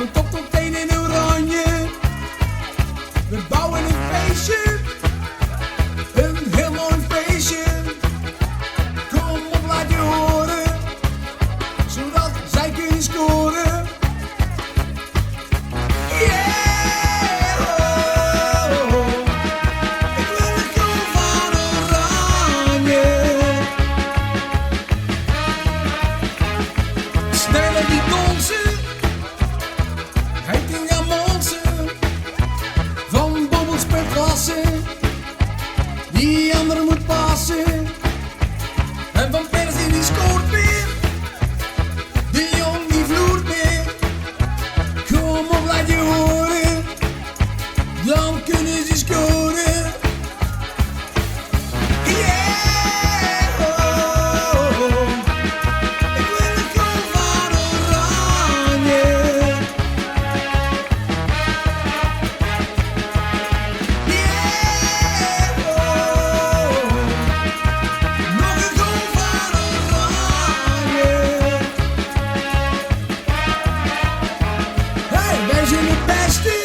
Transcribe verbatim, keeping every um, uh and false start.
Van top tot teen in oranje. We bouwen een feestje. Een heel mooi feestje. Kom op, laat je horen. Zodat zij kunnen scoren. Yeah! Ik wil het groen van Oranje. Sneller die donzen. Hij ging aan Monsen. Van Bommels per klasse. Die andere moet passen. En Van Persie die scoort weer. De Jong die vloert weer. Kom op, laat je horen. Dan kunnen ze scoren. Yeah, oh, oh, oh. Ik wil het groen van Oranje. Yeah, oh, oh, oh. Nog een goal van Oranje. Hey, wij zijn het beste.